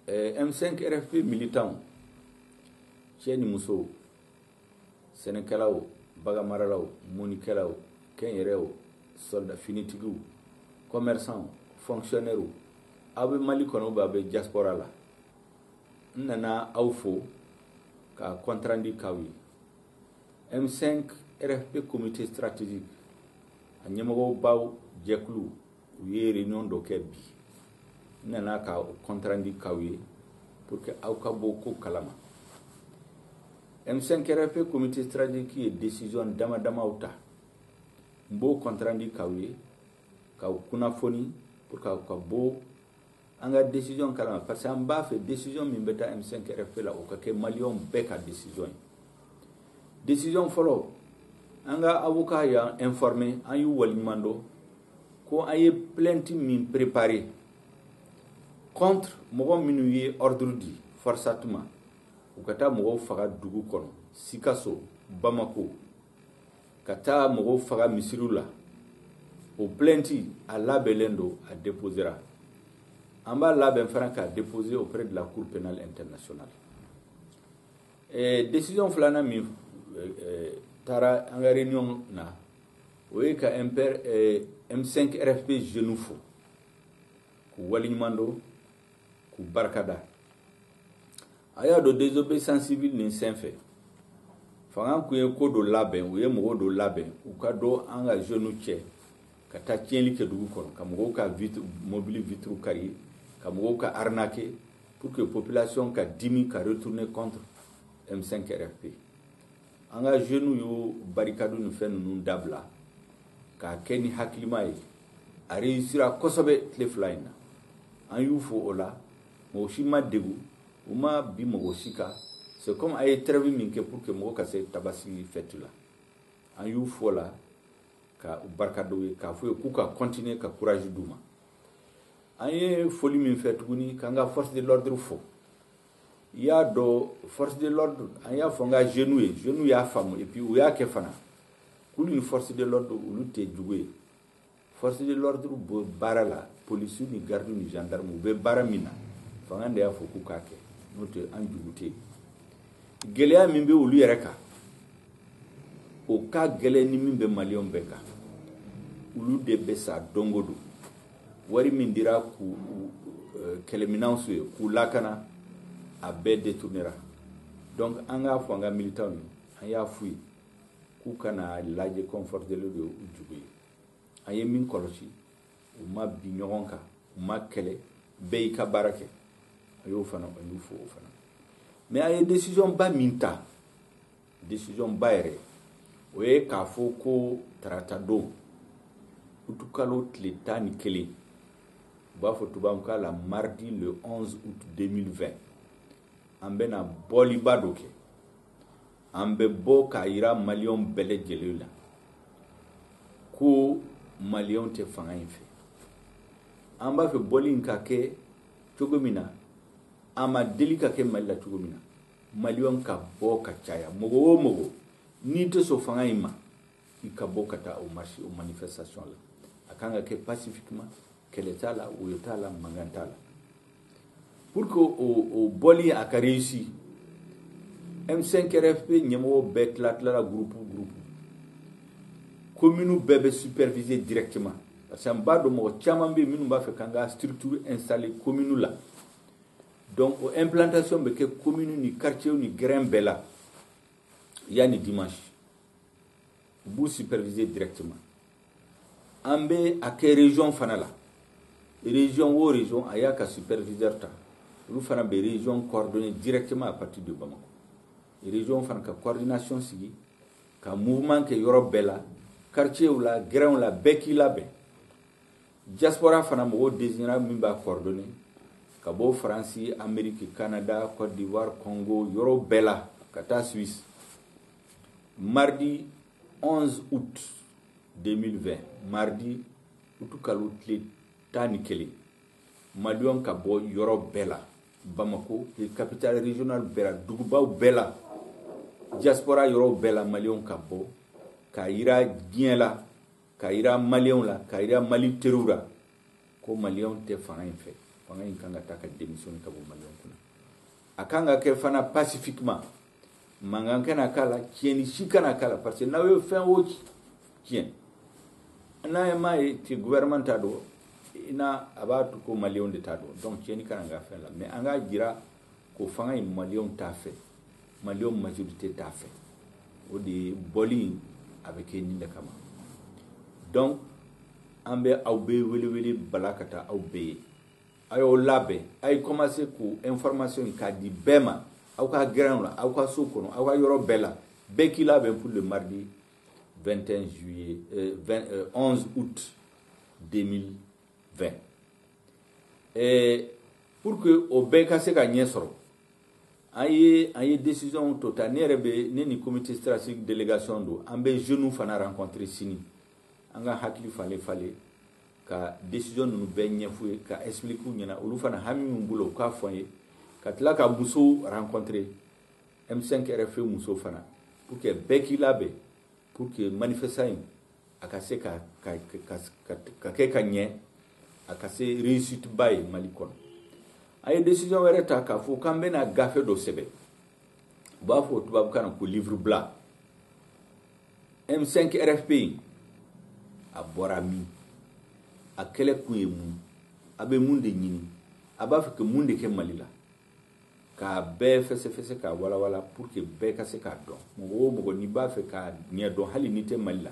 M5 RFP militants, cɛ ni musow, sɛnɛkɛlaw, baganmaralaw, mɔnikɛlaw, kɛnyɛrɛw, soldat finitigiw, commerçants, fonctionnaires, aw bɛ Mali kɔnɔ ou bien aw bɛ diaspora la, n nana aw fo ka compte rendu k'aw ye. M5 RFP comité stratégique a ɲɛmɔgɔbaw jɛkulu, u ye réunion dɔ kɛ bi. N nana ka compte rendu k'aw ye pour que aw ka bɔ ko kalama. M5 RFP comité stratégique ye décision dama damaw ta, n b'o compte rendu k'aw ye k'aw kunnafoni pour que aw ka bɔ an ka décision kalama, parce que an b'a fɛ décision min bɛ taa M5 RFP la, o ka kɛ maliyɛnw bɛɛ ka décision ye. Décision fɔlɔ, an ka avocat y'an informé, an y'u waleɲuman dɔn ko an ye plainte min préparé contre mɔgɔ minnu ye ordre di FORSAT ma u ka taa mɔgɔw faga dugu kɔnɔ, Sikaso, Bamako, ka taa mɔgɔw faga misiriw la, o plainte a labɛnlen don, a déposera. An b'a labɛn fana k'a déposer auprès de la Cour pénale internationale. Décision filanan min taara an ka réunion na, o ye ka MPR, M5 RFP jeunes fo k'u waleɲuman dɔn, k'u barikada. A y'a dɔn, désobéissance civile nin senfɛ, fanga kun ye ko dɔ labɛn, u ye mɔgɔw dɔ labɛn u ka dɔn an ka jeunes cɛ ka taa tiɲɛli kɛ dugu kɔnɔ, ka mɔgɔw ka vitre, mobili vitre kari, ka mɔgɔw ka arnaquer pour que population ka dimi ka retourner contre M5 RFP. An ka jeunes y'o barricade ni fɛn ninnu dabila k'a kɛ ni hakilima ye. A réussira kosɛbɛ tile 2 in na. An y'u fo o la, mɔgɔ si ma degun, u ma bi mɔgɔ si kan. C'est comme a ye trêve min kɛ pour que mɔgɔ ka se Tabaski fête la. An y'u fo la ka u barika dɔw ye, k'a fɔ ye k'u ka continuer ka courage d'u ma. An ye foli min fɛ tuguni, k'an ka force de l'ordre fo. I y'a dɔn, force de l'ordre, an y'a fɔ n ka jeunes ye, jeunes y'a faamu et puis u y'a kɛ fana, k'olu ni force de l'ordre olu tɛ jugu ye. Force de l'ordre bɛ baara la, policiers ni gardes ni gendarmes, u bɛ baara min na, fanga de y'a fɔ k'u k'a kɛ, n'o tɛ an jugu tɛ yen. Gɛlɛya min bɛ olu yɛrɛ kan, o ka gɛlɛn ni min bɛ maliyɛnw bɛɛ kan. Olu de bɛ sa don o don. Wari min dira k'u kɛlɛminɛnw so ye k'u lakana, a bɛɛ détournera. Donc an k'a fɔ an ka militants ye, an y'a f'u ye k'u kana lajɛ comme force de l'ordre ye u jugu ye. An ye min kɔlɔsi, u ma bin ɲɔgɔn kan, u ma kɛlɛ, bɛɛ y'i ka baara kɛ. A y'o fana, an y'u fo o fana. Mais a ye décision ba min ta, décision ba yɛrɛ, o ye k'a fɔ ko tarata don, utukalo tile 11, u b'a fɔ tubabukan la mardi le 11 août 2020, an bɛna bɔliba dɔ kɛ. An bɛ bɔ k'a yira maliyɛnw bɛɛ lajɛlen la ko maliyɛnw tɛ fanga in fɛ. An b'a fɛ bɔli in ka kɛ cogo min na, a ma deli ka kɛ Mali la cogo min na, maliyɛnw ka bɔ ka caya. Mɔgɔ o mɔgɔ n'i tɛ sɔn fanga in ma, i ka bɔ ka taa o marche, o manifestation la. A kan ka kɛ pacifiquement, kɛlɛ t'a la, woyo t'a la, mankan t'a la. Pour que o bɔli a ka réussir, M5 RFP ɲɛmɔgɔw bɛɛ tila tilala groupe groupe, commune bɛɛ bɛ superviser directement, parce que an b'a dɔn mɔgɔ caman bɛ yen minnu b'a fɛ k'an ka structure installer commune la. Donc o implantation bɛ kɛ commune ni quartier ni grin bɛɛ la yanni dimanche, u b'u superviser directement. An bɛ a kɛ région fana la, région o région a y'a ka superviseur ta, olu fana bɛ région coordonner directement à partir de Bamako. Région fana ka coordination sigi ka mouvement kɛ yɔrɔ bɛɛ la, quartier la, grinw la, bɛɛ k'i labɛn. Diaspora fana mɔgɔw désignera min b'a coordonner ka bɔ Faransi, Amérique, Canada, Côte d'Ivoire, Congo, yɔrɔ bɛɛ la ka taa Suisse. Mardi 11 août 2020, mardi août kalo tile 11, maliyɛnw ka bɔ yɔrɔ bɛɛ la, Bamako capitale régionale bɛɛ la, dugubaw bɛɛ la, diaspora yɔrɔw bɛɛ la, maliyɛnw ka bɔ k'a yira diɲɛ la, k'a yira maliyɛnw la, k'a yira Mali teriw la ko maliyɛnw tɛ fanga in fɛ, fanga in kan ka taa ka démissionner ka bɔ maliyɛnw. A kan ka kɛ fana pacifiquement, mankan kana k'a la, tiɲɛni si kana k'a la, parce que n'aw ye fɛn o tiɲɛ, n'a ye maa ye ti gouvernement t'a dɔn, i n'a a b'a to ko maliyɛnw de t'a dɔn. Donc tiɲɛni kana kɛ fɛn la, mais an k'a jira ko fanga in maliyɛnw t'a fɛ, maliyɛnw majorité t'a fɛ. O de ye bɔli in, a bɛ kɛ nin de kama. Donc an bɛ aw bɛɛ wele bala ka taa aw bɛɛ ye, a y'aw labɛn, a ye commencer k'o information k'a di bɛɛ ma, aw ka gɛrɛnw la, aw ka so kɔnɔ, aw ka yɔrɔ bɛɛ la, bɛɛ k'i labɛn pour le mardi 21 juillet, 20, 11 août 2020. Et pour que o bɛɛ ka se ka ɲɛ sɔrɔ, an ye décision to ta. Ne yɛrɛ bɛ ne ni comité stratégique délégation don, an bɛ jeunes fana rencontrer sini, an ka hakili falen falen ka décision ninnu bɛɛ ɲɛf'u ye, ka expliquer u ɲɛna, olu fana hami min b'u la, u k'a fɔ an ye, ka tila ka musow rencontrer, M5 RFP musow fana, pour que bɛɛ k'i labɛn pour que manifestation in a ka se ka kɛ ka ɲɛ, a ka se réussite ba ye Mali kɔnɔ. An ye décision wɛrɛ ta k'a fɔ k'an bɛna gafe dɔ sɛbɛn, u b'a fɔ tubabukan na ko livre blanc. M5 RFP in, a bɔra min, a kɛlɛ kun ye mun, a bɛ mun de ɲini, a b'a fɛ ka mun de kɛ Mali la, k'a bɛɛ fɛsɛfɛsɛ, k'a walawala pour que bɛɛ ka se k'a dɔn. Mɔgɔ o mɔgɔ n'i b'a fɛ k'a ɲɛ dɔn, hali n'i tɛ Mali la,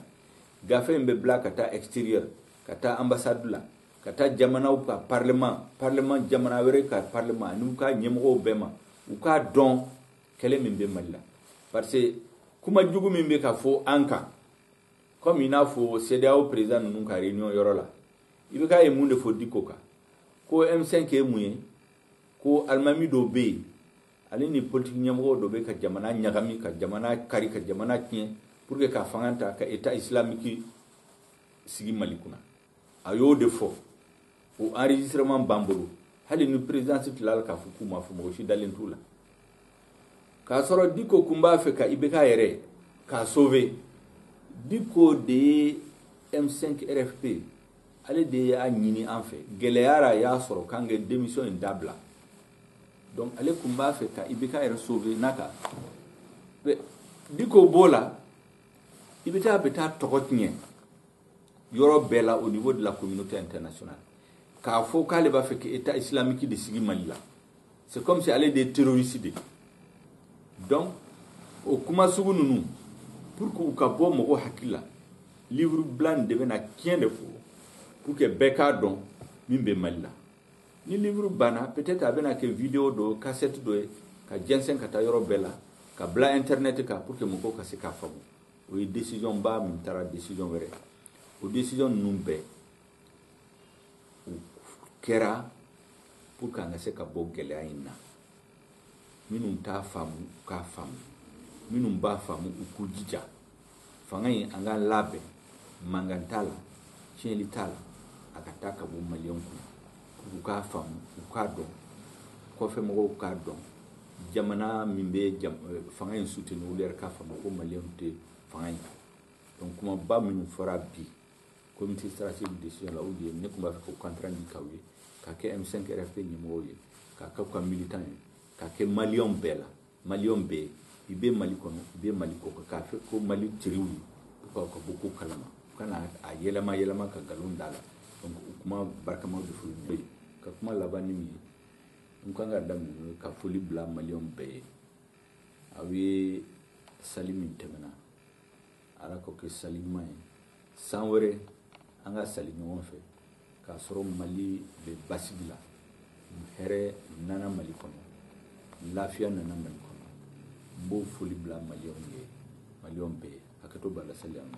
gafe in bɛ bila ka taa extérieur, ka taa ambassade la, ka taa jamanaw ka parlement, jamana wɛrɛ ka parlement ani u ka ɲɛmɔgɔw bɛɛ ma, u k'a dɔn kɛlɛ min bɛ Mali la. Parce que kuma jugu min bɛ ka fɔ an kan, comme i n'a fɔ CEDEAO président ninnu ka réunion yɔrɔ la, i bɛ k'a ye mun de fɔ Diko kan, ko M5 ye mun ye, ko alimami dɔw bɛ yen, ale ni politique ɲɛmɔgɔ dɔ bɛ ka jamana ɲagami, ka jamana kari, ka jamana tiɲɛ pour que ka fanga ta, ka état islamique sigi Mali kunna. A y'o de fɔ, o enregistrement b'an bolo. Hali ni présidence tilala k'a fɔ k'u ma fɔ, mɔgɔ si dalen t'u la. K'a sɔrɔ Diko kun b'a fɛ ka IBK yɛrɛ k'a sauver. Diko de ye M5 RFP, ale de y'a ɲini an fɛ, gɛlɛyara y'a sɔrɔ k'an ka démission in dabila. Donc ale kun b'a fɛ ka IBK yɛrɛ sauver n'a ka Diko b'o la, IBK bɛ taa tɔgɔ tiɲɛ yɔrɔ bɛɛ la au niveau de la communauté internationale, k'a fɔ k'ale b'a fɛ ka état islamique de sigi Mali la. C'est comme si ale de ye terroriste de. Donc o kuma sugu ninnu, pour que u ka bɔ mɔgɔw hakili la, livre blanc de bɛna tiɲɛ de fɔ pour que bɛɛ k'a dɔn min bɛ Mali la. Ni livre banna, peut-être a bɛna kɛ vidéo dɔ, cassette dɔ ye, ka jɛnsɛn ka taa yɔrɔ bɛɛ la, ka bila internet kan pour que mɔgɔw ka se k'a faamu. O ye décision ba min taara, décision wɛrɛ. O décision ninnu bɛɛ u kɛra pour que an ka se ka bɔ gɛlɛya in na. Minnu t'a faamu, u k'a faamu, minnu b'a faamu, u k'u jija. Fanga in, an k'an labɛn, mankan t'a la, tiɲɛli t'a la, a ka taa ka bɔ maliyɛnw kunna pour u k'a faamu, u k'a dɔn, kɔfɛ mɔgɔw k'a dɔn, jamana min bɛ fanga in soutenir, olu yɛrɛ k'a faamu ko maliyɛnw tɛ fanga in. Donc kumaba minnu fɔra bi comité stratégique décision la, o de ye ne tun b'a fɛ k'o compte rendu k'aw ye, k'a kɛ M5 RFP ɲɛmɔgɔw ye, k'a kɛ u ka militant ye, k'a kɛ maliyɛnw bɛɛ la, maliyɛnw bɛɛ, i bɛ Mali kɔnɔ, i bɛ Mali kɔ kan, k'a fɛ ko Mali teriw ye pour que ka bɔ ko kalama, u kana a yɛlɛma yɛlɛma ka nkalon da la. Donc o kuma barikamaw de fɔlen ye. Ka kuma laban ni min ye, n kan ka daminɛ n'o ye, ka foli bila maliyɛnw bɛɛ ye. Aw ye sali min tɛmɛna, Ala k'o kɛ sali ɲuman ye. San wɛrɛ an ka sali ɲɔgɔn fɛ k'a sɔrɔ Mali bɛ basigi la, hɛrɛ nana Mali kɔnɔ, lafiya nana Mali kɔnɔ. N b'o foli bila maliyɛnw ye, maliyɛnw bɛɛ ye. Hakɛto b'a la, sali an ma.